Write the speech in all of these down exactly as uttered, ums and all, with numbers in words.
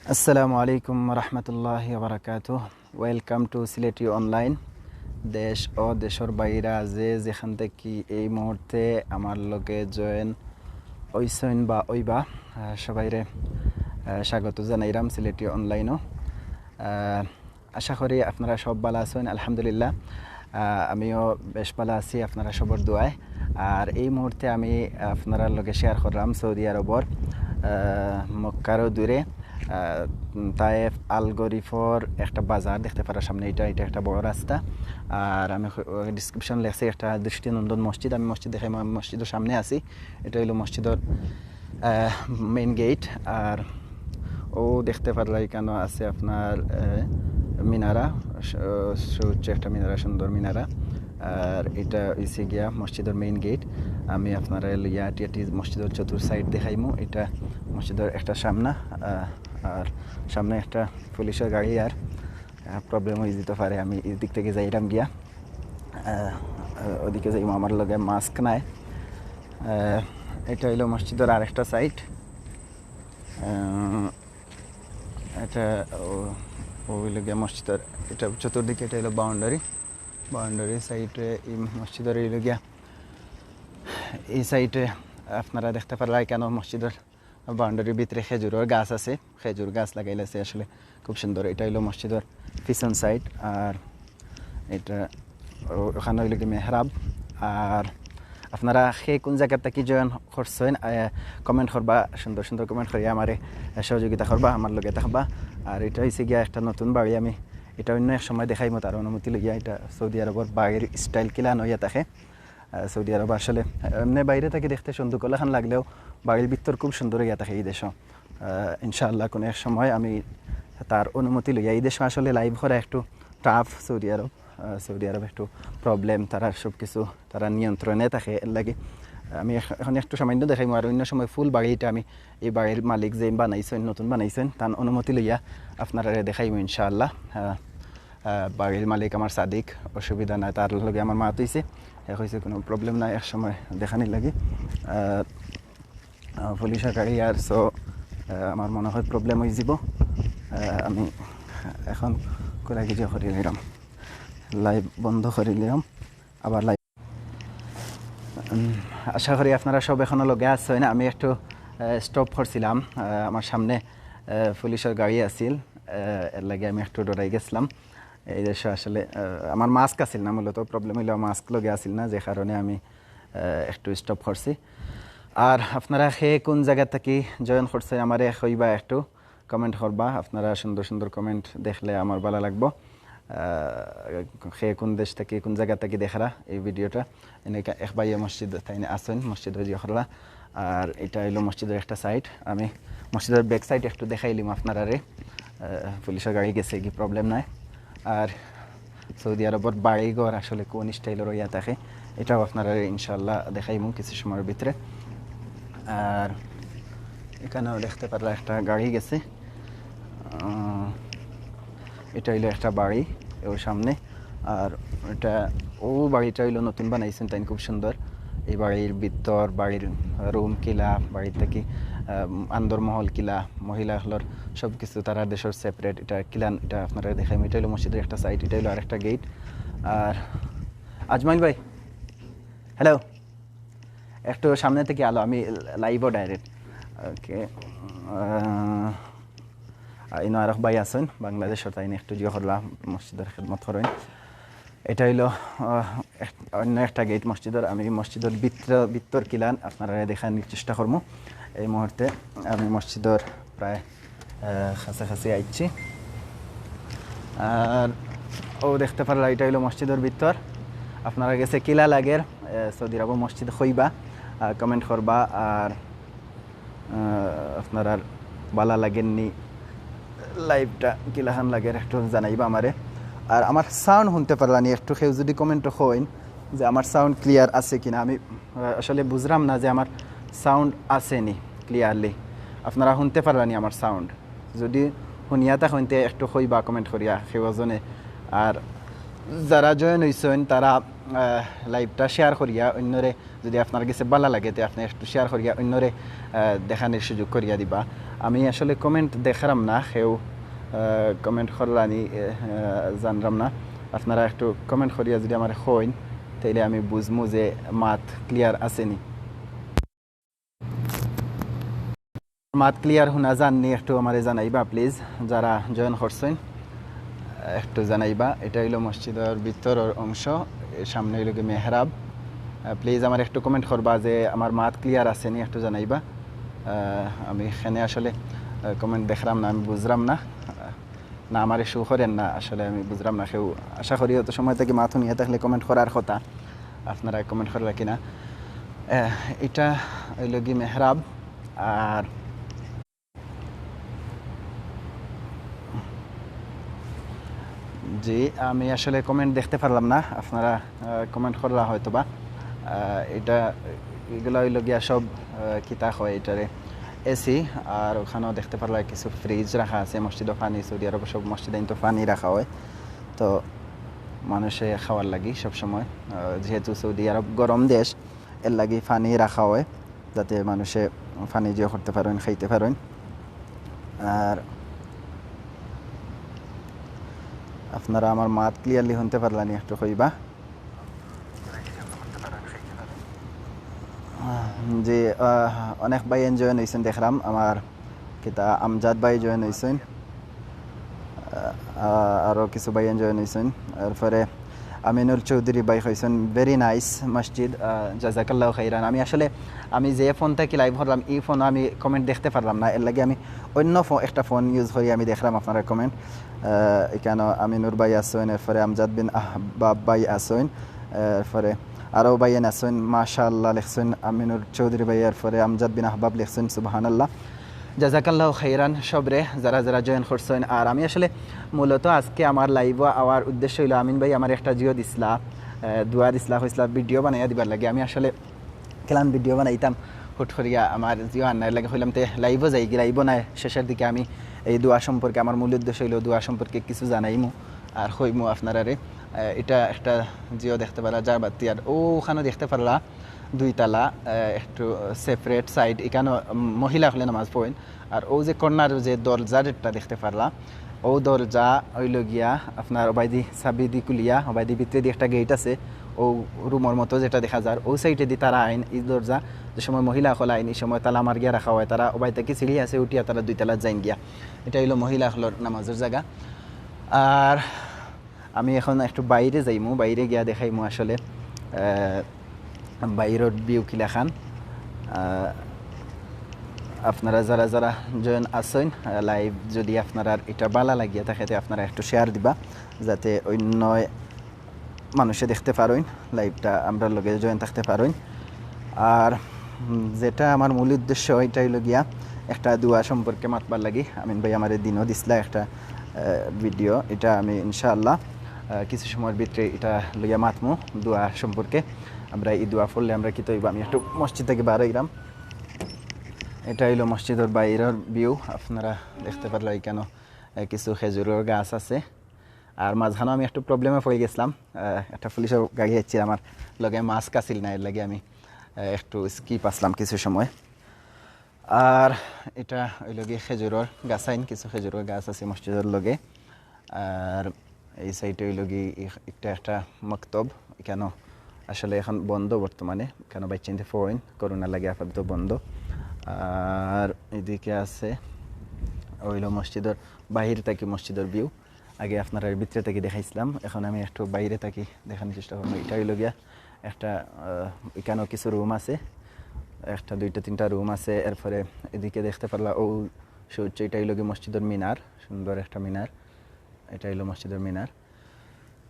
আসসালামু আলাইকুম রহমতুল্লাহ বারাকাতু। Welcome to সিলেটি অনলাইন। দেশ ও দেশর বাইরে যে যেখান থাকি এই মুহূর্তে আমার লগে জয়েন অইছইন বা অইবা, আহ, সবাইরে, আহ, স্বাগত জানাইরাম সিলেটি অনলাইনও। আহ, আশা করি আপনারা সব ভালা আছইন, আলহামদুলিল্লাহ। আহ, আমিও বেশ ভালা আছি আপনারা সবর দোয়ায়। আর এই মুহূর্তে আমি আপনারার লগে শেয়ার করলাম সৌদি আরবর, আহ, মক্কারও দূরে, আহ, তায়েফ আল গরিফর একটা বাজার দেখতে পারা সামনে, এটা, এটা একটা বড় রাস্তা। আর আমি ডিসক্রিপশন লেখছি একটা দৃষ্টিনন্দন মসজিদ, আমি মসজিদ দেখাই, আমি মসজিদর সামনে আছি। এটা হইলো মসজিদর মেইন গেট। আর ও দেখতে পারলা এখানে আছে আপনার, আহ, মিনারা, স-, সুউচ্চ একটা মিনারা, সুন্দর মিনারা। আর এটা হইছে গিয়া মসজিদর মেইন গেট। আমি আপনারা লইয়া আটি আটি মসজিদর চতুর সাইড দেখাইমু। এটা মসজিদর একটা সামনা, আহ, আর সামনে একটা পুলিশর গাড়ি আর, আহ, প্রবলেম হয়ে যেতে পারে। আমি এই দিক থেকে যাইরাম গিয়া, আহ, আহ, ওদিকে যাইমু, আমার লগে মাস্ক নাই। আহ, এটা হইলো মসজিদর আরেকটা সাইড। আহ, এটা ও, ও হইলো গিয়া মসজিদর, এটা চতুর্দিকে এটা হইলো বাউন্ডারি, বাউন্ডারি সাইডে এই মসজিদর হইলো গিয়া, এই সাইডে আপনারা দেখতে পারলা এখানে মসজিদর বাউন্ডারির ভিতরে খেজুরর গাছ আছে, খেজুর গাছ লাগাইল আছে আসলে খুব সুন্দর। এটা হইলো মসজিদর পিছন সাইড। আর এটা ও-, ওখানে হইলো কি মেহরাব। আর আপনারা কে কোন জায়গার থাকি জয়েন করছইন, আহ, কমেন্ট করবা, সুন্দর সুন্দর কমেন্ট করিয়া আমারে, আহ, সহযোগিতা করবা, আমার লগে থাকবা। আর এটা হইছে গিয়া একটা নতুন বাড়ি, আমি এটা অন্য এক সময় দেখাইমু তার অনুমতি লইয়া। এটা সৌদি আরবর বাড়ির স্টাইল কিলান হইয়া থাকে। আহ, সৌদি আরব আসলে, আহ, এমনি বাইরে থাকি দেখতে সুন্দর কলাখান লাগলেও বাড়ির ভিতর খুব সুন্দর হইয়া থাকে এই দেশও। আহ, ইনশাআল্লাহ কোনো এক সময় আমি তার অনুমতি লইয়া, এই দেশও আসলে লাইভ করা একটু টাফ সৌদি আরব। আহ, সৌদি আরব একটু প্রবলেম, তারা সব কিছু তারা নিয়ন্ত্রণে থাকে, এর লাগি আমি এখ-, এখন একটু সামান্য দেখাইমু, আর অন্য সময় ফুল বাড়িটা আমি এই বাড়ির মালিক যে বানাইছেন, নতুন বানাইছেন, তার অনুমতি লইয়া আপনারা দেখাইমু ইনশাআল্লাহ। আহ, আহ, বাড়ির মালিক আমার সাদিক, অসুবিধা নাই, তার লগে আমার মাত হইছে, এ কইছে কোনো প্রবলেম নাই, এক সময় দেখানি লাগি। আহ, আহ, পুলিশের গাড়ি আর সো, আহ, আমার মনে হয় প্রবলেম হয়ে যাব। আহ, আমি এখন কোলাগিজা করি নিলাম, লাইভ বন্ধ করি নিলাম, আবার লাইভ। উম, আশা করি আপনারা সব এখনো লগে আছেন। আমি একটু, আহ, স্টপ করছিলাম, আহ, আমার সামনে, আহ, পুলিশের গাড়ি আছিল, আহ, এর লাগি আমি একটু ডরাই গেছিলাম। এই দেশে আসলে, আহ, আমার মাস্ক আছিল না, মূলত প্রবলেম হইলো মাস্ক লগে আছিল না, যে কারণে আমি, আহ, একটু স্টপ করছি। আর আপনারা কে কোন জায়গা থাকি জয়েন করছে আমারে কইবা একটু। কমেন্ট করবা, আপনারা সুন্দর সুন্দর কমেন্ট দেখলে আমার ভালা লাগবো। আহ, কে কোন দেশ থাকি, কোন জায়গা থাকি দেখরা এই ভিডিওটা। এনে কা-, এক ভাইয়ে মসজিদ তাইন আছেন, মসজিদ ওই যে করলা। আর এটা হইলো মসজিদের একটা সাইড। আমি মসজিদের ব্যাক সাইড একটু দেখাইলিম আপনারারে। আহ, পুলিশের গাড়ি গেছে কি প্রবলেম নাই। আর সৌদি আরবর বাড়ি ঘর আসলে কোন স্টাইলর হইয়া থাকে, এটাও আপনারা ইনশাল্লাহ দেখাইমু কিছু সময়ের ভিতরে। আর এখানেও দেখতে পারলা একটা গাড়ি গেছে। আহ, এটা হইলো একটা বাড়ি, ওর সামনে। আর এটা, ও বাড়িটা হইলো নতুন বানাইছেন তাই খুব সুন্দর। এই বাড়ির ভিতর, বাড়ির রুম কিলা, বাড়ির থাকি, আহ, আন্দর মহল কিলা, মহিলা হলর সব কিছু তারা দেশর সেপারেট। এটা কিলান, এটা আপনারা দেখাইমু। এটা হইলো মসজিদের একটা সাইড, এটা হইলো আরেকটা গেট। আর আজমাইল ভাই, হ্যালো, একটু সামনে থাকি আলো, আমি লাইভও ডাইরেক্ট। ওকে, ইনো আরক ভাই আছেন বাংলাদেশর, তাইন একটু জিও করলা মসজিদের খেদমত করেন। এটা হইলো, আহ, এক-, অন্য একটা গেট মসজিদর। আমি মসজিদর ভিতর, ভিতর কিলান আপনারা দেখানোর চেষ্টা করবো। এই মুহূর্তে আমি মসজিদর প্রায়, আহ, কাছাকাছি আইছি। আর ও দেখতে পারলা, এটা হইলো মসজিদর ভিতর। আপনারা গেছে কিলা লাগের, আহ, সৌদি আরব মসজিদ কইবা, আহ, কমেন্ট করবা। আর আহ, আপনারার ভালা লাগেননি লাইভটা, কিলাখান লাগের একটু জানাইবা আমারে। আর আমার সাউন্ড শুনতে পারলানি একটু, কেউ যদি কমেন্টও কইন যে আমার সাউন্ড ক্লিয়ার আছে কিনা। আমি, আহ, আসলে বুঝলাম না যে আমার সাউন্ড আছে নি ক্লিয়ারলি। আপনারা শুনতে পারলানি আমার সাউন্ড? যদি শুনিয়া থাকইন তে একটু কইবা কমেন্ট করিয়া কেউ এজনে। আর যারা জয়েন হইছেন তারা, আহ, লাইভটা শেয়ার করিয়া অন্যরে যদি আপনার গেছে ভালা লাগে, তে আপনি একটু শেয়ার করিয়া অন্যরে, আহ, দেখানোর সুযোগ করিয়া দিবা। আমি আসলে comment দেখরাম না, কেউ, আহ, comment করলানি, আহ, জানরাম না। আপনারা একটু comment করিয়া যদি আমারে কইন, তাইলে আমি বুঝমু যে মাত clear আছে নি। মাত clear হুনা যার নি, একটু আমারে জানাইবা please। যারা join করছইন, একটু জানাইবা। এটা অইলো মসজিদর ভিতরর অংশ, এর সামনে অইলো গি মেহরাব। আহ, please আমারে একটু comment করবা যে আমার মাত clear আছে নি, একটু জানাইবা। আহ, আমি এখানে আসলে, আহ, comment দেখরাম না, আমি বুঝরাম না। আহ, না, আমারে show করের না, আসলে আমি বুঝরাম না কেউ। আশা করি অত সময় থাকি মাত হুনিয়া থাকলে comment করার কথা, আপনারা comment কররা কিনা। আহ, এটা অইলো গি মেহরাব। আর জি, আমি আসলে comment দেখতে পারলাম না, আপনারা, আহ, comment করলা হয়তো বা। আহ, এটা, এগুলা অইলো গিয়া সব, আহ, কিতা কয় এটারে, এসি, আর ওখানেও দেখতে পারলা কিছু ফ্রিজ রাখা আছে। মসজিদও পানি, সৌদি আরব সব মসজিদে কিন্তু পানি রাখা হয়, তো মানুষে খাওয়ার লাগি সব সময়, আহ, যেহেতু সৌদি আরব গরম দেশ, এর লাগি পানি রাখা হয়, যাতে মানুষে পানি জিও করতে পারইন, খাইতে পারইন। আর আপনারা আমার মাত clearly হুনতে পারলানি, একটু কইবা। আহ, জি, আহ, অনেক ভাইয়াইন join অইছইন দেখরাম। আমার কিতা আমজাদ ভাই join অইছইন। আহ, আহ, আরো কিছু ভাইয়াইন join অইছইন। এরপরে আমিনুর চৌধুরী ভাই কইছইন, "Very nice মসজিদ।" আহ, জাজাকাল্লাহু খাইরান। আমি আসলে, আমি যে ফোন থাকি live করলাম, ই ফোনও আমি comment দেখতে পারলাম না, এর লাগি আমি অন্য ফো-, একটা ফোন use করি, আমি দেখরাম আপনারা comment। আহ, এখানো আমিনুর ভাই আছইন, এরপরে আমজাদ বিন আহবাব ভাই আছইন, এরপরে আরো ভাইয়াইন আছইন, মাশাআল্লাহ লেখছইন আমিনুর চৌধুরী ভাই, এরপরে আমজাদ বিন আহবাব লেখছইন, সুবহানাল্লাহ। জাজাকাল্লাহু খাইরান সবরে, যারা যারা join করছইন। আর আমি আসলে মূলত আজকে আমার live-ও আওয়ার উদ্দেশ্য অইলো, আমিন ভাই আমারে একটা জিও দিছলা, আহ, দোয়া দিছলা, কইছলা video বানাইয়া দিবার লাগি। আমি আসলে কেলান video বানাইতাম, হুট করিয়া আমার জিও আন্নার লাগি কইলাম, তে live-ও যাইগি, live-ও নাই। শেষের দিকে আমি এই দোয়া সম্পর্কে, আমার মূল উদ্দেশ্য অইলো দোয়া সম্পর্কে কিছু জানাইমু আর কইমু আপনারারে। আহ, এটা একটা জিও দেখতে পারলা, যার বাতি আর ওখানো দেখতে পারলা দুই তালা, আহ, একটু separate side, এখানো মহিলা অকলে নামাজ পড়ইন। আর ও যে corner যে দরজা যেটা দেখতে পারলা, ও দরজা অইলো গিয়া আপনার ওবায়দি চাবি দি খুলিয়া, ওবায়দি ভিতরেদি একটা gate আছে, ও রুমর মতো যেটা দেখা যার, ও side-এদি তারা আইন, ই দরজা, যে সময় মহিলা অকল আইন, ই সময় তালা মারিয়া রাখা হয়, তারা ওবায় থাকি সিঁড়ি আছে উঠিয়া তারা দুই তালা যাইন গিয়া। এটা অইলো মহিলা অকলর নামাজর জাগা। আর আমি এখন একটু বাইরে যাইমু, বাইরে গিয়া দেখাইমু আসলে, আহ, বাইরর view কিলাখান। আহ, আপনারা যারা যারা join আছইন, আহ, live যদি আপনারার এটা বালা লাগিয়া থাকে, তে আপনারা একটু share দিবা, যাতে অন্য মানুষে দেখতে পারইন live-টা, আমরার লগে join থাকতে পারইন। আর, উম, যেটা আমার মূল উদ্দেশ্য, এটা অইলো গিয়া একটা দোয়া সম্পর্কে মাতবার লাগি। আমিন ভাই আমারে দিনও দিছলা একটা, আহ, video, এটা আমি ইনশাআল্লাহ, আহ, কিছু সময়র ভিতরে এটা লইয়া মাতমু দোয়া সম্পর্কে। আমরা এই দোয়া পড়লে আমরা কিতা অইবো, আমি একটু মসজিদ থাকি বার অইরাম। এটা অইলো মসজিদর বাইরর view, আপনারা দেখতে পারলা এখানো, আহ, কিছু খেজুরর গাছ আছে। আর মাঝখানো আমি একটু problem-এ পড়ি গেছলাম, আহ, একটা পুলিশর গাড়ি আইছিল, আমার লগে mask আছিল না, এর লাগি আমি, আহ, একটু skip আছলাম কিছু সময়। আর এটা অইলো গি খেজুরর গাছাইন, কিছু খেজুরর গাছ আছে মসজিদর লগে। আর এই side-এ অইলো গি ই-, একটা, একটা মক্তব, এখানো আসলে এখন বন্ধ বর্তমানে, এখানো বাচ্চাইন্তে পড়ইন, করোনার লাগি আপাতত বন্ধ। আর এদিকে আছে অইলো মসজিদর বাহির থাকি মসজিদর view। আগে আপনারারে ভিতরে থাকি দেখাইছলাম, এখন আমি একটু বাইরে থাকি দেখানোর চেষ্টা করমু। এটা অইলো গিয়া একটা, আহ, এখানো কিছু room আছে, একটা, দুইটা, তিনটা room আছে। এরপরে এদিকে দেখতে পারলা ও সূর্য, এটা অইলো গি মসজিদর মিনার, সুন্দর একটা মিনার, এটা অইলো মসজিদর মিনার।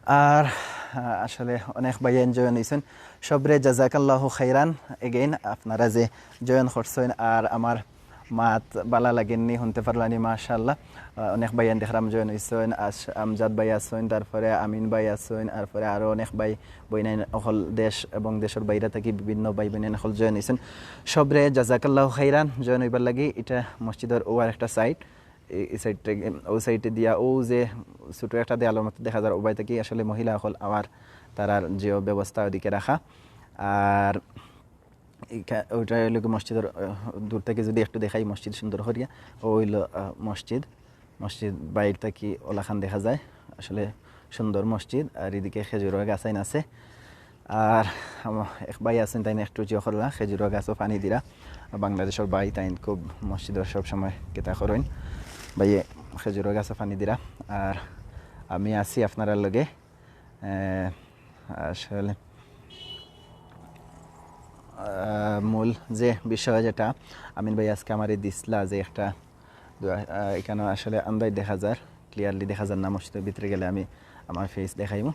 আর, আহ, আসলে অনেক ভাইয়াইন join অইছইন, সবরে জাজাকাল্লাহু খাইরান। Again আপনারা যে join করছইন আর আমার মাত বালা লাগের নি, হুনতে পারলানি, মাশাআল্লাহ। আহ, অনেক ভাইয়াইন দেখরাম join অইছইন, আস-, আমজাদ ভাই আছইন, তারপরে আমিন ভাই আছইন, তারপরে আরো অনেক ভাই বইনাইন অকল দেশ এবং দেশর বাইরে থাকি বিভিন্ন ভাই বইনাইন অকল join অইছইন। সবরে জাজাকাল্লাহু খাইরান join অইবার লাগি। এটা মসজিদর ও আর একটা side, এই, এই side-টা, ও side-এ দিয়া ও যে ছোট একটা দেয়ালর মতো দেখা যার, ওবায় থাকি আসলে মহিলা অকল আওয়ার, তারার যে ব্যবস্থা ওদিকে রাখা। আর ওইটা হইল কি মসজিদর, আহ, দূর থাকি যদি একটু দেখাই মসজিদ সুন্দর করিয়া, ও হইল, আহ, মসজিদ। মসজিদ বাইর থাকি ওলাখান দেখা যায়, আসলে সুন্দর মসজিদ। আর এদিকে খেজুরর গাছাইন আছে। আর আমা-, এক ভাই আছইন, তাইন একটু জিও করলা, খেজুরর গাছও পানি দিরা। আর বাংলাদেশর ভাই, তাইন খুব মসজিদর সব সময় কিতা করইন, ভাইয়ে খেজুরর গাছও পানি দিরা। আর আমি আছি আপনারার লগে। আহ, আসলে, আহ, মূল যে বিষয় যেটা আমিন ভাই আজকে আমারে দিছলা যে একটা দোয়া, আহ, এখানে আসলে আন্দাজ দেখা যার, clearly দেখা যার না, মসজিদর ভিতরে গেলে আমি আমার face দেখাইমু।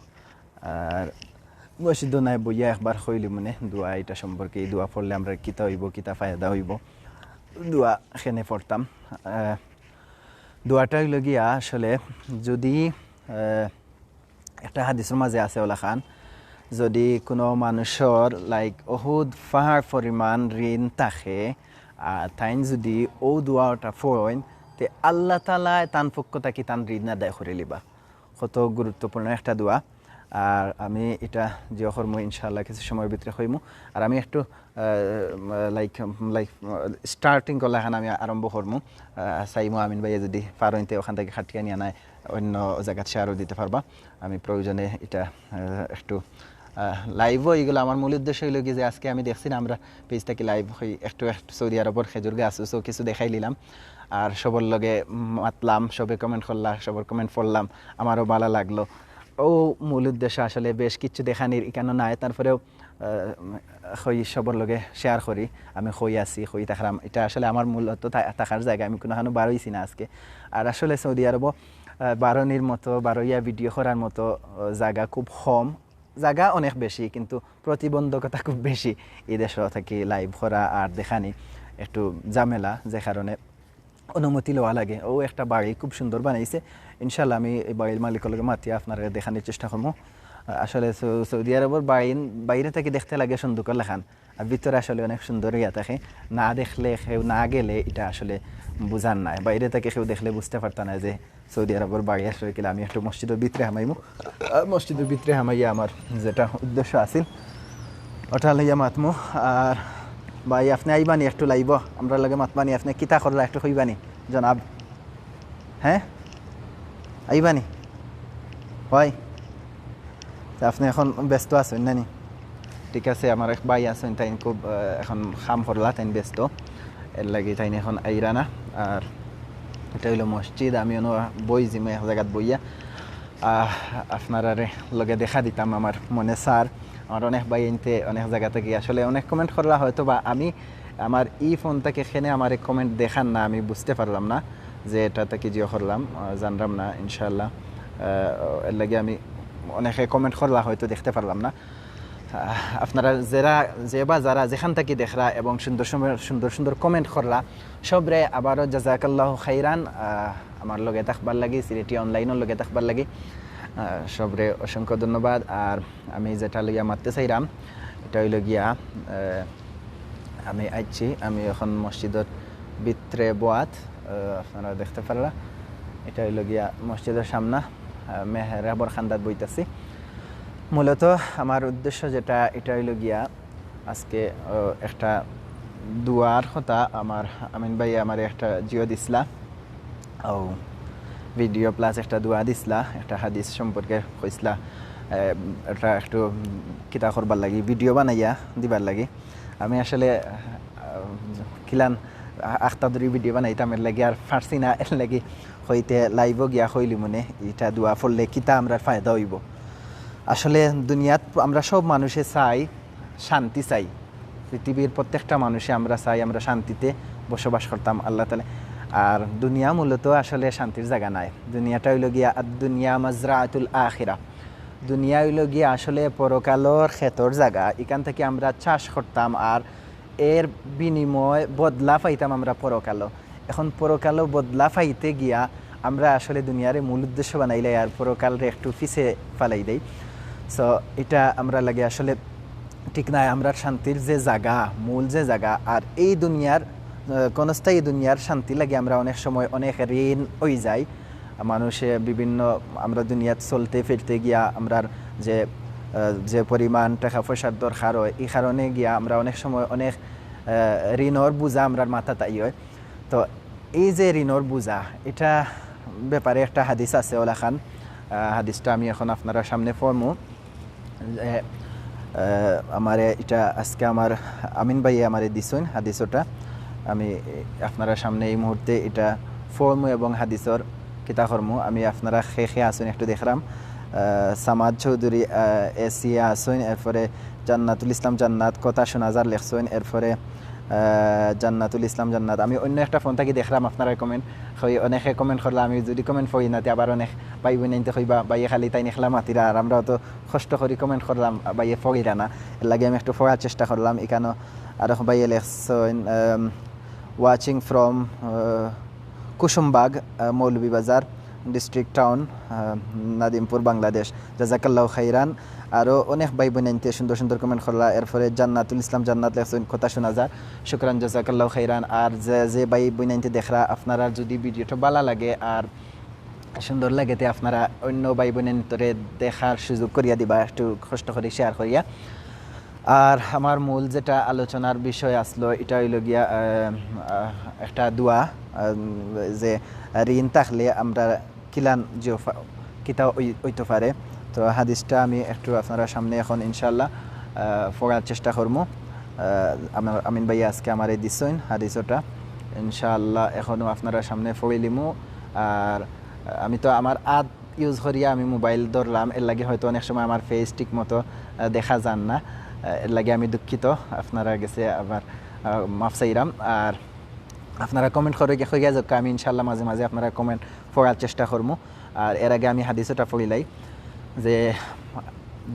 আর মসজিদও নাই, বইয়া একবার কইলি মনে দোয়া এটা সম্পর্কে, এই দোয়া পড়লে আমরা কিতা হইব, কিতা ফায়দা হইব, দোয়া খেনে পড়তাম। আহ, দোয়াটা হইল গিয়া আসলে যদি, আহ, একটা হাদিসর মাঝে আছে ওলাখান, যদি কোনো মানুষর, like, অহুদ পাহাড় পরিমাণ ঋণ থাকে, আর তাইন যদি ও দোয়াটা পড়ইন, তে আল্লাহ তাআলায় তান পক্ষ থাকি তান ঋণ আদায় করি লিবা। কত গুরুত্বপূর্ণ একটা দোয়া। আর আমি এটা জিও করমু ইনশাআল্লাহ কিছু সময়ের ভিতরে কইমু। আর আমি একটু, আহ, like, like, আহ, starting করলে এখন আমি আরম্ভ করমু। আহ, চাইমু আমিন ভাইয়ে যদি পারইন তে ওখান থাকি খাটিয়া নিয়া নাই অন্য জাগাত share-ও দিতে পারবা। আমি প্রয়োজনে এটা, আহ, একটু, আহ, live-ও এইগুলো আমার মূল উদ্দেশ্য হইল কি যে আজকে আমি দেখছি না, আমরা page থাকি live হই, একটু একটু সৌদি আরবর খেজুর গাছ উছও কিছু দেখাই নিলাম, আর সবর লগে মাতলাম, সবে comment করলা, সবর comment পড়লাম, আমারও ভালো লাগলো। ও মূল উদ্দেশ্য আসলে বেশ কিছু দেখানির এখানে নাই, তারপরেও, আহ, কই সবর লগে share করি, আমি কই আছি, কই থাকরাম, এটা আসলে আমার মূলত থা-, থাকার জায়গা, আমি কোনোখানো বারইছি না আজকে। আর আসলে সৌদি আরবও, আহ, বারনির মতো, বারইয়া video করার মতো, আহ, জায়গা খুব কম, জায়গা অনেক বেশি, কিন্তু প্রতিবন্ধকতা খুব বেশি। এই দেশ থাকি live করা আর দেখানি একটু ঝামেলা, যে কারণে অনুমতি লওয়া লাগে। ও একটা বাড়ি খুব সুন্দর বানাইছে, ইনশাল্লাহ আমি এই বাড়ির মালিকর লগে মাতিয়া আপনারা দেখানোর চেষ্টা করবো। আহ, আসলে সৌ-, সৌদি আরবর বাড়ি বাইরে থাকি দেখতে লাগে সুন্দর করে লাখান, আর ভিতরে আসলে অনেক সুন্দর হইয়া থাকে। না দেখলে কেউ না গেলে এটা আসলে বুঝার নাই, বাইরে থাকি কেউ দেখলে বুঝতে পারতা না যে সৌদি আরবর বাড়ি আসলে কিলা। আমি একটু মসজিদর ভিতরে হামাইমু, আহ, মসজিদর ভিতরে হামাইয়া আমার যেটা উদ্দেশ্য আছিল ওটা লইয়া মাতমু। আর ভাই আপনি আইবানি একটু live-ও, আমরার লগে মাতবানি, আপনি কিতা করলা একটু কইবানি জনাব? হ্যাঁ, আইবানি? হয়, তে আপনি এখন ব্যস্ত আছইন নানি? ঠিক আছে, আমার এক ভাই আছইন, তাইন খুব, আহ, এখন কাম করলা, তাইন ব্যস্ত, এর লাগি তাইন এখন আইরা না। আর এটা হইল মসজিদ, আমি অনো বইজিমু এক জাগাত বইয়া, আহ, আপনারারে লগে দেখা দিতাম আমার মনে চার। আমার অনেক ভাইয়াইন্তে অনেক জাগা থাকি আসলে অনেক comment করলা হয়তো বা আমি আমার ই phone থাকি কেনে আমার comment দেখার না, আমি বুঝতে পারলাম না যে এটা থাকি জিও করলাম, আহ, জানলাম না ইনশাআল্লাহ। আহ, এর লাগি আমি অনেকে comment করলা হয়তো দেখতে পারলাম না। আহ, আপনারা যেরা, যে বা যারা যেখান থাকি দেখরা এবং সুন্দর সুন্দর, সুন্দর সুন্দর comment করলা, সবরে আবারও জাজাকাল্লাহু খাইরান। আহ, আমার লগে থাকবার লাগি, সিলেটি online-র লগে থাকবার লাগি, আহ, সবরে অসংখ্য ধন্যবাদ। আর আমি যেটা লইয়া মাততে চাইরাম, এটা হইল গিয়া, আহ, আমি আইছি, আমি এখন মসজিদর ভিতরে বওয়াত, আহ, আপনারা দেখতে পাররা, এটা হইল গিয়া মসজিদর সামনা, আহ, মেহরাবর কান্দাত বইতাছি। মূলত আমার উদ্দেশ্য যেটা, এটা হইল গিয়া আজকে, আহ, একটা দোয়ার কথা আমার আমিন ভাই আমারে একটা জিও দিছলা, ও video plus একটা দোয়া দিছলা, একটা হাদিস সম্পর্কে কইছলা, আহ, এটা একটু কিতা করবার লাগি, video বানাইয়া দিবার লাগি। আমি আসলে, আহ, কিলান আ-, আখতা ধরি video বানাইতাম, এর লাগি আর পারছি না, এর লাগি কইতে live-ও গিয়া কইলি মনে, এটা দোয়া পড়লে কিতা আমরার ফায়দা হইব। আসলে দুনিয়াত আমরা সব মানুষে চাই, শান্তি চাই, পৃথিবীর প্রত্যেকটা মানুষে আমরা চাই আমরা শান্তিতে বসবাস করতাম আল্লাহ তাআলা। আর দুনিয়া মূলত আসলে শান্তির জায়গা নায়, দুনিয়াটা হইল গিয়া আর দুনিয়া মাজরাতুল আখিরা, দুনিয়া হইল গিয়া আসলে পরকালর খেতর জায়গা, এখান থাকি আমরা চাষ করতাম আর এর বিনিময়ে বদলা পাইতাম আমরা পরকালো। এখন পরকালো বদলা পাইতে গিয়া আমরা আসলে দুনিয়ারে মূল উদ্দেশ্য বানাইলাই আর পরকালরে একটু পিছে ফালাই দেই। So এটা আমরা লাগে আসলে ঠিক নাই। আমরা শান্তির যে জায়গা, মূল যে জায়গা, আর এই দুনিয়ার, আহ, ক্ষণস্থায়ী দুনিয়ার শান্তি লাগে আমরা অনেক সময় অনেক ঋণ হই যাই। মানুষে বিভিন্ন, আমরা দুনিয়াত চলতে ফিরতে গিয়া আমরার যে আহ, যে পরিমাণ টাকা পয়সার দরকার হয়, এই কারণে গিয়া আমরা অনেক সময় অনেক, আহ, ঋণর বোঝা আমরার মাথাত আই হয়। তো এই যে ঋণর বোঝা, এটা ব্যাপারে একটা হাদিস আছে অলাখান। আহ, হাদিসটা আমি এখন আপনারার সামনে পড়মু। যে, আহ, আমারে এটা আজকে আমার আমিন ভাইয়ে আমারে দিছইন হাদিস ওটা। আমি আপনারার সামনে এই মুহূর্তে এটা পড়মু এবং হাদিসর কিতা করমু। আমি আপনারা কে কে আছইন একটু দেখরাম। আহ, সামাদ চৌধুরী, আহ, এসিয়া আছইন, এরপরে জান্নাতুল ইসলাম জান্নাত, কথা শোনা যার লেখছইন, এরপরে, আহ, জান্নাতুল ইসলাম জান্নাত। আমি অন্য একটা ফোন থাকি দেখরাম আপনারা comment, অনেকে comment করলা, আমি যদি comment পড়ি না, তে আবার অনেক ভাই বোন আনতে কইবা, "ভাইয়ে খালি তাইন একলা মাতিরা, আর আমরাও তো কষ্ট করি comment করলাম, ভাইয়ে পড়িরা না।" এর লাগি আমি একটু পড়ার চেষ্টা করলাম। এখানো আরো ভাইয়ে লেখছইন, আম, watching from, আহ, কুসুমবাগ, আহ, মৌলভীবাজার district town, আহ, নাদিমপুর, বাংলাদেশ। জাজাকাল্লাহু খাইরান। আরো অনেক ভাই বোন আনতে সুন্দর সুন্দর comment করলা। এরপরে জান্নাতুল ইসলাম জান্নাত লেখছইন, কথা শোনা যার। শুকরান, জাজাকাল্লাহু খাইরান। আর যে, যে ভাই বোন আনতে দেখরা, আপনারার যদি video টা ভালা লাগে আর সুন্দর লাগে, তে আপনারা অন্য ভাই বোন আনতরে দেখার সুযোগ করিয়া দিবা, একটু কষ্ট করি share করিয়া। আর আমার মূল যেটা আলোচনার বিষয় আসলো, এটা হইল গিয়া, আহ, আহ, একটা দোয়া, আহ, যে ঋণ থাকলে আমরা কিলান জিও ফা-, কিতা অই-, অইতো পারে। তো হাদিসটা আমি একটু আপনারার সামনে এখন ইনশাআল্লাহ, আহ, পড়ার চেষ্টা করমু। আহ, আমার আমিন ভাই আজকে আমারে দিছইন হাদিস ওটা, ইনশাআল্লাহ এখনও আপনারার সামনে পড়িলিমু। আর আমি তো আমার আত use করিয়া আমি mobile ধরলাম, এর লাগি হয়তো অনেক সময় আমার face ঠিক মতো, আহ, দেখা যার না। আহ, এর লাগি আমি দুঃখিত, আপনারার গেছে আবার, আহ, মাফ চাইরাম। আর আপনারা comment করে গিয়া, কইয়া যাউক্কা, আমি ইনশাআল্লাহ মাঝে মাঝে আপনারার comment পড়ার চেষ্টা করমু। আর এর আগে আমি হাদিস ওটা পড়িলাই যে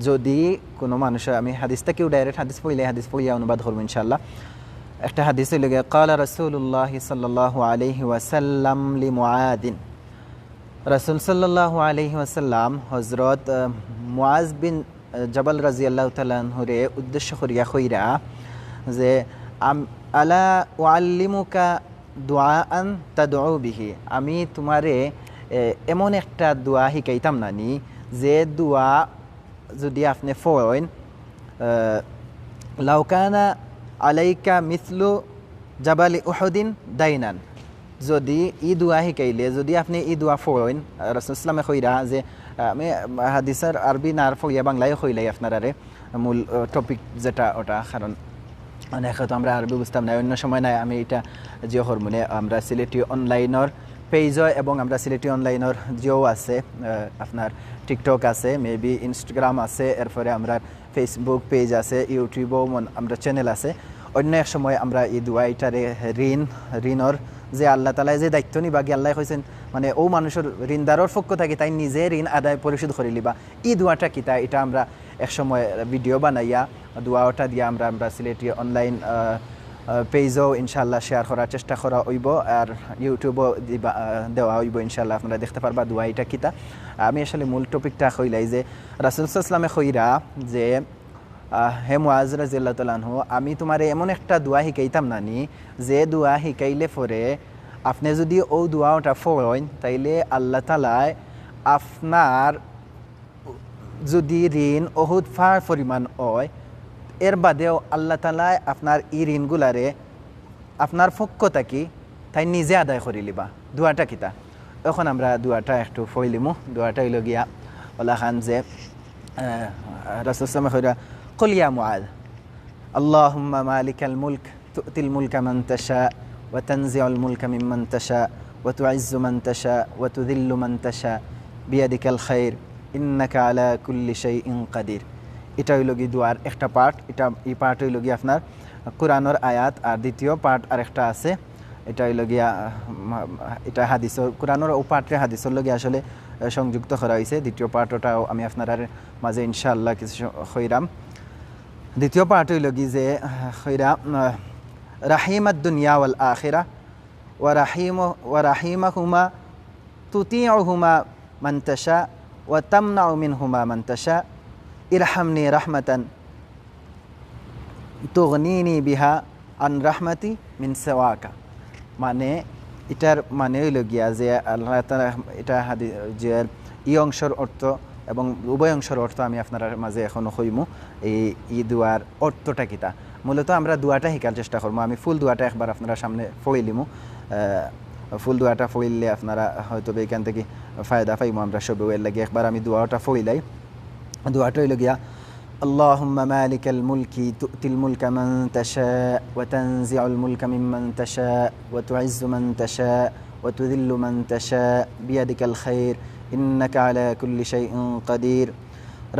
যদি কোনো মানুষের, আমি হাদিসটা কেউ direct হাদিস পড়িলাই, হাদিস পড়িয়া অনুবাদ করমু ইনশাআল্লাহ। একটা হাদিস হইল গিয়া, قال رسول الله صلى الله عليه وسلم لمعاذ। রাসূল সাল্লাল্লাহু আলাইহি ওয়াসাল্লাম হযরত, আহ, মুআজ বিন, আহ, জাবাল রাদিয়াল্লাহু তাআলা আনহুরে উদ্দেশ্য করিয়া কইরা যে, আম-, ألا أعلمك دعاء تدعو به। আমি তোমারে, এ, এমন একটা দোয়া শিখাইতাম না নি, যে দোয়া যদি আপনি পড়ইন, আহ, لو كان عليك مثل جبل أحد دينا। যদি ই দোয়া শিখাইলে, যদি আপনি ই দোয়া পড়ইন, আহ, রাসূল ইসলামে কইরা যে, আহ, আমি হাদিসের আরবি না আর পড়িয়া বাংলায় কইলাই আপনারারে, মূল, আহ, topic যেটা ওটা, কারণ অনেকে তো আমরা আরবি বুঝতাম না, অন্য সময় নাই, আমি এটা জিও হরমোনে আমরা সিলেটি online-র page-ও এবং আমরা সিলেটি online-র জিও আছে, আহ, আপনার TikTok আছে, maybe Instagram আছে, এরপরে আমরা Facebook page আছে, YouTube-ও মন-, আমরা channel আছে। অন্য এক সময় আমরা এই দোয়াইটারে ঋণ, ঋণর যে আল্লাহ তাআলায় যে দায়িত্ব নিবা গি, আল্লাহ কইছেন, মানে, ও মানুষের ঋণদারর পক্ষ থাকি তাই নিজে ঋণ আদায় পরিশোধ করি লিবা। এই দোয়াটা কিতা, এটা আমরা এক সময় video বানাইয়া দোয়া ওটা দিয়া আমরা, আমরা সিলেটি online, আহ, আহ, page-ও ইনশাআল্লাহ share করার চেষ্টা করা অইবো, আর YouTube-ও দিবা, আহ, দেওয়া অইবো ইনশাআল্লাহ, আপনারা দেখতে পারবা দোয়া এটা কিতা। আমি আসলে মূল topic-টা কইলাই যে রাসূল সাল্লাল্লাহু আলাইহি ওয়াসাল্লামে কইরা যে, আহ, হে মুআজ রাদিয়াল্লাহু তাআলা আনহু, আমি তোমারে এমন একটা দোয়া শিখাইতাম না নি, যে দোয়া শিখাইলে পরে আপনি যদি ও দোয়া ওটা পড়ইন, তাইলে আল্লাহ তাআলায় আপনার যদি ঋণ অহুদ পাহাড় পরিমাণ হয়, এর বাদেও আল্লাহ তাআলায় আপনার ই ঋণগুলারে আপনার পক্ষ থাকি তাই নিজে আদায় করি লিবা। দোয়াটা কিতা? এখন আমরা দোয়াটা একটু পড়িলিমু। দোয়াটা হইল গিয়া ওলাখান যে, আহ, রাসূল সাল্লাল্লাহু আলাইহি ওয়াসাল্লামে কইরা, قل يا معاذ، اللهم مالك الملك تؤتي الملك من تشاء وتنزع الملك ممن تشاء وتعز من تشاء وتذل من تشاء بيدك الخير إنك على كل شيء قدير। এটা হইল গি দোয়ার একটা part। এটা, এই part হইল গি আপনার কোরআনর আয়াত, আর দ্বিতীয় part আরেকটা আছে। এটা হইল গিয়া, উম, এটা হাদিসর, কোরআনর ও part-রে হাদিসর লগে আসলে, আহ, সংযুক্ত করা হইছে। দ্বিতীয় part ওটাও আমি আপনারার মাঝে ইনশাআল্লাহ কিছু স-, কইরাম। দ্বিতীয় part হইল কি যে, আহ, কইরা, আহ, رحيم الدنيا والآخرة ورحيم، ورحيمهما تطيعهما من تشاء وتمنع منهما من تشاء ارحمني رحمة تغنيني بها عن رحمتي من سواك। মানে, এটার মানে হইল গিয়া যে আল্লাহ তাআলা এটা হাদি-, যে এই অংশর অর্থ এবং উভয় অংশর অর্থ আমি আপনারার মাঝে এখন কইমু। এই, এই দোয়ার অর্থটা কিতা? মূলত আমরা দোয়াটা শিকার চেষ্টা করমু। আমি ফুল দোয়াটা একবার আপনারার সামনে পড়িলিমু। আহ, ফুল দোয়াটা পড়িলে আপনারা হয়তো বা এখান থাকি ফায়দা পাইমু আমরা সবে। এর লাগি একবার আমি দোয়াটা পড়িলাই। দোয়াটা অইল গিয়া, اللهم مالك الملك تؤتي الملك من تشاء وتنزع الملك ممن تشاء وتعز من تشاء وتذل من تشاء بيدك الخير إنك على كل شيء قدير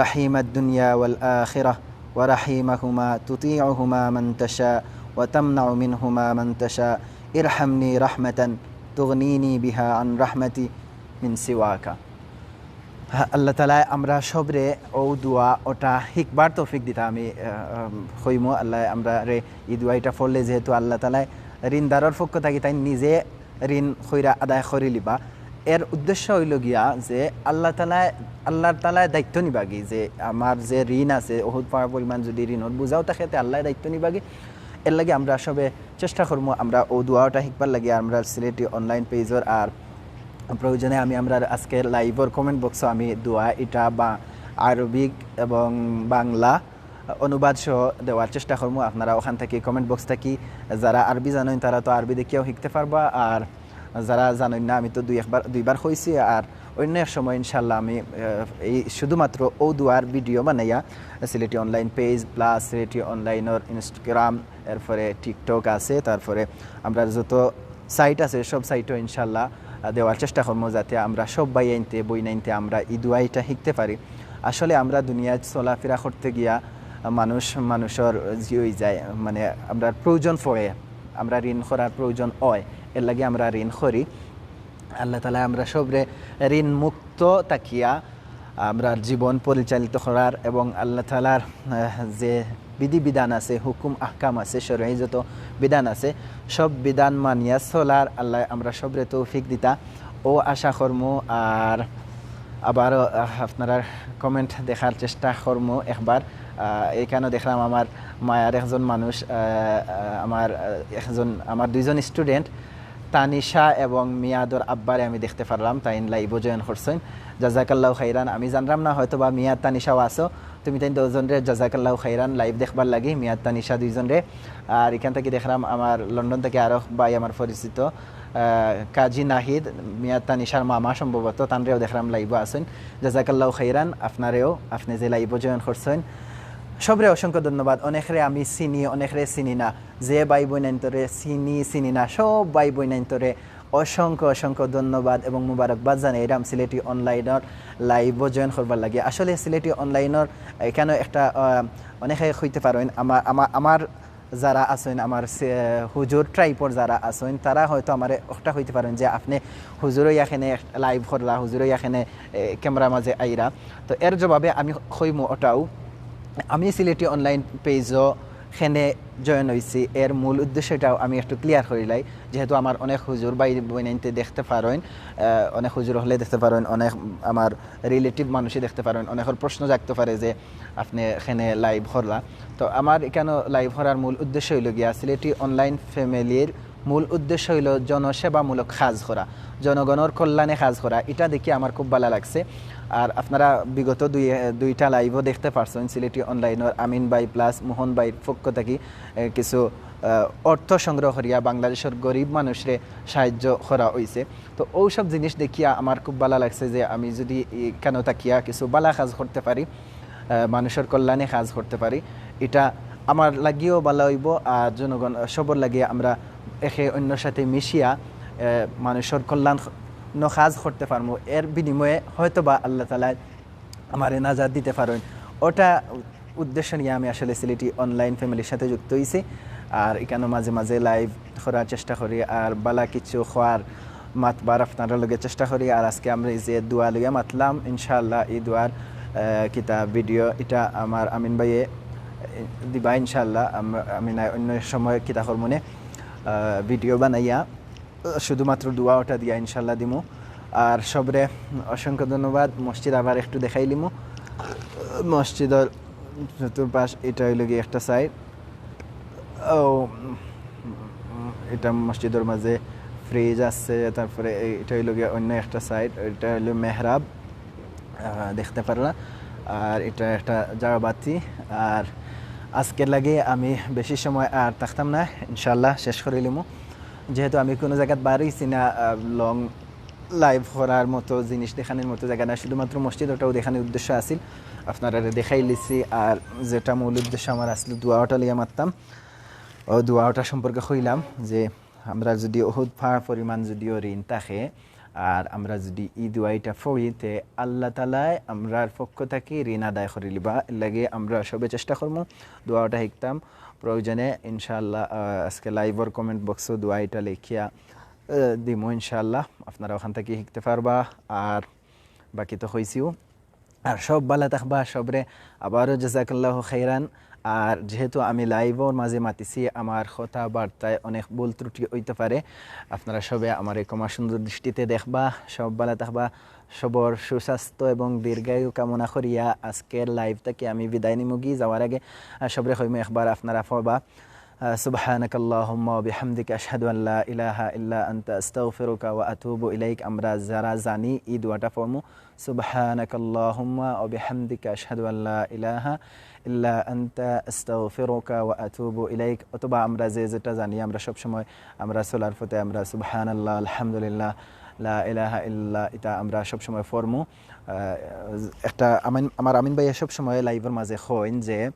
رحيم الدنيا والآخرة ورحيمهما تطيعهما من تشاء وتمنع منهما من تشاء ارحمني رحمة تغنيني بها عن رحمة من سواك. হ্যাঁ, আল্লাহ তাআলায় আমরা সবরে ও দোয়া ওটা হিকবার তৌফিক দিতা আমি, আহ, আহ, কইমু। আল্লাহ আমরারে এই দোয়াইটা পড়লে যেহেতু আল্লাহ তাআলায় ঋণদারর পক্ষ থাকি তাইন নিজে ঋণ কইরা আদায় করি লিবা। এর উদ্দেশ্য অইল গিয়া যে আল্লাহ তাআলায়, আল্লাহ তাআলায় দায়িত্ব নিবাগি যে আমার যে ঋণ আছে, অহুত পা-, পরিমাণ যদি ঋণর বুঝাও থাকে, তে আল্লাহ দায়িত্ব নিবাগি। এর লাগি আমরা সবে চেষ্টা করমু, আমরা ও দোয়াটা হিকবার লাগি আমরা সিলেটি online page-র আর প্রয়োজনে আমি আমরার আজকে live-র comment box-ও আমি দোয়া ইটা বা আরবিক এবং বাংলা অনুবাদ সহ দেওয়ার চেষ্টা করমু। আপনারা ওখান থাকি comment box থাকি যারা আরবি জানইন তারা তো আরবি দেখিয়াও হিকতে পারবা, আর যারা জানইন না আমি তো দুই একবার, দুইবার কইছি, আর অন্য এক সময় ইনশাআল্লাহ আমি, আহ, এই শুধুমাত্র ও দোয়ার video বানাইয়া Sylheti online page plus Sylheti online-র Instagram, এরপরে TikTok আছে, তারপরে আমরা যত site আছে সব site-ও ইনশাআল্লাহ, আহ, দেওয়ার চেষ্টা করমু যাতে আমরা সব ভাইয়াইন্তে বইনাইন্তে আমরা এই দোয়াইটা হিকতে পারি। আসলে আমরা দুনিয়াত চলাফেরা করতে গিয়া, আহ, মানুষ মানুষর জি অই যায়, মানে আমরা প্রয়োজন পড়ে, আমরা ঋণ করার প্রয়োজন অয়, এর লাগি আমরা ঋণ করি। আল্লাহ তাআলায় আমরা সবরে ঋণ মুক্ত থাকিয়া আমরার জীবন পরিচালিত করার এবং আল্লাহ তাআলার, আহ, যে বিধিবিধান আছে, হুকুম আহকাম আছে, শরয়ী যত বিধান আছে, সব বিধান মানিয়া চলার আল্লাহ আমরা সবরে তৌফিক দিতা। ও আশা করমু আর আবারও, আহ, আপনারার comment দেখার চেষ্টা করমু একবার। আহ, এখানো দেখলাম আমার মায়ার একজন মানুষ, আহ, আহ, আমার, আহ, একজন, আমার দুইজন student, তানিশা এবং মিয়াদর আব্বারে আমি দেখতে পারলাম, তাইন live-ও join করছইন। জাজাকাল্লাহু খাইরান। আমি জানরাম না, হয়তো বা মিয়াদ তানিশাও আছো, তুমি তাইন দুইজনরে জাজাকাল্লাহু খাইরান live দেখবার লাগি, মিয়াদ তানিশা দুইজনরে। আর এখান থাকি দেখলাম আমার লন্ডন থাকি আরো ভাই আমার পরিচিত, আহ, কাজী নাহিদ, মিয়াদ তানিশার মামা সম্ভবত, তানরেও দেখলাম live-ও আছইন। জাজাকাল্লাহু খাইরান, আপনারেও, আপনে যে live-ও join করছইন, সবরে অসংখ্য ধন্যবাদ। অনেকরে আমি চিনি, অনেকরে চিনি না। যে ভাই বইনাইন্তরে চিনি, চিনি না, সব ভাই বইনাইন্তরে অসংখ্য, অসংখ্য ধন্যবাদ এবং মুবারকবাদ জানাইরাম সিলেটি online-র live-ও join করবার লাগি। আসলে সিলেটি online-র এখানো একটা, আহ, অনেকে কইতে পারইন, আমার, আমার, আমার যারা আছইন, আমার সে-, হুজুর type-র যারা আছইন, তারা হয়তো আমারে একটা কইতে পারইন যে, "আপনে হুজুর অইয়া কেনে live করলা, হুজুর অইয়া কেনে, এ, camera-র মাঝে আইরা।" তো এর জবাবে আমি কইমু ওটাও, আমি সিলেটি online page-ও কেনে join অইছি, এর মূল উদ্দেশ্যটাও আমি একটু clear করিলাই। যেহেতু আমার অনেক হুজুর ভাই বইনাইন্তে দেখতে পারইন, আহ, অনেক হুজুর অকলে দেখতে পারইন, অনেক আমার relative মানুষে দেখতে পারইন, অনেকর প্রশ্ন জাগতে পারে যে, আপনে কেনে live করলা। তো আমার এখানো live করার মূল উদ্দেশ্য অইল গিয়া সিলেটি online family-র মূল উদ্দেশ্য অইল জনসেবামূলক কাজ করা, জনগণর কল্যাণে কাজ করা। ইটা দেখি আমার খুব ভালা লাগছে। আর আপনারা বিগত দুই, দুইটা live-ও দেখতে পারছইন সিলেটি online-র আমিন ভাই plus মোহন ভাইর পক্ষ থাকি, এ, কিছু, আহ, অর্থ সংগ্রহ করিয়া বাংলাদেশর গরিব মানুষরে সাহায্য করা অইছে। তো অউ সব জিনিস দেখিয়া আমার খুব ভালা লাগছে যে আমি যদি এখানো থাকিয়া কিছু ভালা কাজ করতে পারি, আহ, মানুষর কল্যাণে কাজ করতে পারি, ইটা আমার লাগিও ভালা অইবো, আর জনগণ সবর লাগিয়া আমরা একে অন্যর সাথে মিশিয়া, আহ, মানুষর কল্যাণ ন কাজ করতে পারমু। এর বিনিময়ে হয়তো বা আল্লাহ তাআলায় আমারে নাজাত দিতে পারইন। ওটা উদ্দেশ্য নিয়া আমি আসলে সিলেটি online family-র সাথে যুক্ত অইছি। আর এখানো মাঝে মাঝে live করার চেষ্টা করি, আর ভালা কিছু কওয়ার মাতবার আপনারার লগে চেষ্টা করি। আর আজকে আমরা এই যে দোয়া লইয়া মাতলাম, ইনশাআল্লাহ এই দোয়ার, আহ, কিতা video ইটা আমার আমিন ভাইয়ে, আহ, দিবা ইনশাআল্লাহ। আম-, আমি না অন্য সময় কিতা করমুনে, আহ, video বানাইয়া, আহ, শুধুমাত্র দোয়া ওটা দিয়া ইনশাআল্লাহ দিমু। আর সবরে অসংখ্য ধন্যবাদ। মসজিদ আবার একটু দেখাইলিমু। মসজিদর চতুর্পাশ, এটা অইল গিয়া একটা side। ও, উম, এটা মসজিদর মাঝে fridge আছে, তারপরে এই, এটা অইল গিয়া অন্য একটা side, এটা অইল মেহরাব। আহ, দেখতে পাররা। আর এটা একটা ঝাড়বাতি। আর আজকের লাগি আমি বেশি সময় আর থাকতাম না, ইনশাআল্লাহ শেষ করিলিমু। যেহেতু আমি কুনু জাগাত বার অইছি না, আহ, লং লাইভ করার মতো, জিনিস দেখানির মতো জাগা না, শুধুমাত্র মসজিদ ওটাও দেখানির উদ্দেশ্য আছিল, আপনারারে দেখাইলিছি। আর যেটা মূল উদ্দেশ্য আমার আছিল, দোয়া ওটা লইয়া মাততাম, ও দোয়া ওটা সম্পর্কে কইলাম যে আমরা যদি অহুদ পাহাড় পরিমাণ যদিও ঋণ থাকে, আর আমরা যদি ই দোয়াইটা পড়ি, তে আল্লাহ তাআলায় আমরার পক্ষ থাকি ঋণ আদায় করিলিবা। এর লাগি আমরা সবে চেষ্টা করমু দোয়াটা শিখতাম। প্রয়োজনে ইনশাআল্লাহ, আহ, আজকে লাইভর কমেন্ট বক্সো দোয়াইটা লেখিয়া, আহ, দিমু ইনশাআল্লাহ। আপনারা ওখান থাকি শিখতে পারবা। আর বাকি তো কইছিউ। আর সব ভালা থাকবা, সবরে আবারও জাযাকাল্লাহু খাইরান। আর যেহেতু আমি লাইভর মাঝে মাতিছি, আমার কথাবার্তায় অনেক ভুল ত্রুটি অইতে পারে, আপনারা সবে আমারে ক্ষমা সুন্দর দৃষ্টিতে দেখবা। সব ভালা থাকবা, সবর সুস্বাস্থ্য এবং দীর্ঘায়ু কামনা করিয়া আজকের লাইভ থাকি আমি বিদায় নিমুগি। যাওয়ার আগে, আহ, সবরে কইমু একবার আপনারা পড়বা, আহ, سبحانك اللهم وبحمدك أشهد أن لا إله إلا أنت أستغفرك وأتوب إليك। আমরা যারা জানি ই দোয়াটা পড়মু, سبحانك اللهم وبحمدك أشهد أن لا إله إلا أنت أستغفرك وأتوب إليك। অথবা আমরা যে যেটা জানি, আমরা সব সময়, আমরা চলার পথে আমরা সুবহানাল্লাহ, আলহামদুলিল্লাহ, লা ইলাহা ইল্লাল্লাহ, এটা আমরা সব সময় পড়মু। আহ, একটা আমিন, আমার আমিন ভাইয়া সব সময় লাইভর মাঝে কইন যে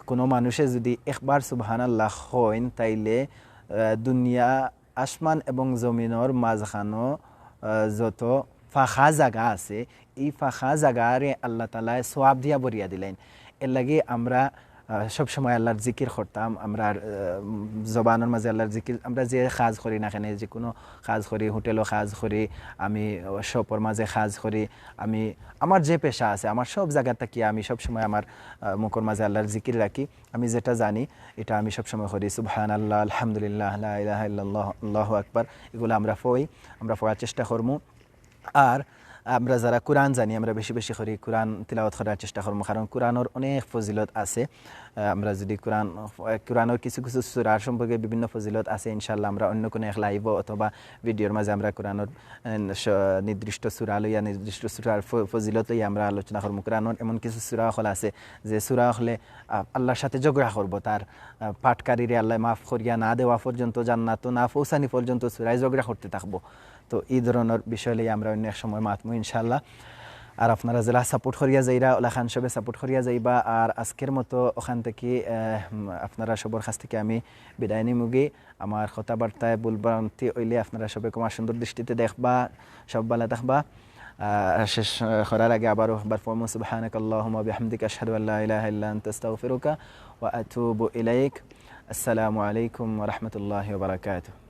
কোনো মানুষে যদি একবার সুবহানাল্লাহ কইন, তাইলে, আহ, দুনিয়া, আসমান এবং জমিনর মাঝখানো, আহ, যত ফাঁকা জাগা আছে, এই ফাঁকা জাগারে আল্লাহ তাআলায় সওয়াব দিয়া ভরিয়া দিলাইন। এর লাগি আমরা, আহ, সব সময় আল্লাহর জিকির করতাম। আমরা, আহ, জবানর মাঝে আল্লাহর জিকির, আমরা যে কাজ করি না কেনে, যে কোনো কাজ করি, হোটেলো কাজ করি, আমি শপর মাঝে কাজ করি, আমি আমার যে পেশা আছে, আমার সব জাগা থাকি আমি সব সময় আমার, আহ, মুখর মাঝে আল্লাহর জিকির রাখি। আমি যেটা জানি, এটা আমি সব সময় করি। সুবহানাল্লাহ, আলহামদুলিল্লাহ, লা ইলাহা ইল্লাল্লাহ, আল্লাহু আকবার, এগুলো আমরা পড়ি, আমরা পড়ার চেষ্টা করমু। আর আমরা যারা কোরআন জানি, আমরা বেশি বেশি করি কোরআন তিলাওয়াত করার চেষ্টা করমু, কারণ কোরআনর অনেক ফজিলত আছে। আহ, আমরা যদি কোরআন, কোরআনর কিছু কিছু সূরার সম্পর্কে বিভিন্ন ফজিলত আছে, ইনশাআল্লাহ আমরা অন্য কোনো এক লাইভও অথবা ভিডিওর মাঝে আমরা কোরআনর, আহ, স-, নির্দিষ্ট সূরা লইয়া, নির্দিষ্ট সূরার ফ-, ফজিলত লইয়া আমরা আলোচনা করমু। কোরআনর এমন কিছু সূরা অকল আছে যে সূরা অকলে, আহ, আল্লাহর সাথে ঝগড়া করবো, তার, আহ, পাঠকারীরে আল্লাহ মাফ করিয়া না দেওয়া পর্যন্ত, জান্নাতো না পৌঁছানি পর্যন্ত সূরায় ঝগড়া করতে থাকবো। তো এই ধরনর বিষয় লইয়া আমরা অন্য এক সময় মাতমু ইনশাআল্লাহ। আর আপনারা যেলা সাপোর্ট করিয়া যাইরা, ওলা খান সবে সাপোর্ট করিয়া যাইবা। আর আজকের মতো ওখান থাকি, আহ, আপনারা সবর কাছ থাকি আমি বিদায় নিমুগি। আমার কথাবার্তায় ভুলভ্রান্তি অইলে আপনারা সবে ক্ষমা সুন্দর দৃষ্টিতে দেখবা। সব ভালা থাকবা। আহ, শেষ, আহ, করার আগে আবারও একবার পড়মু, سبحانك اللهم وبحمدك أشهد أن لا إله إلا أنت أستغفرك وأتوب إليك। السلام عليكم ورحمة الله وبركاته।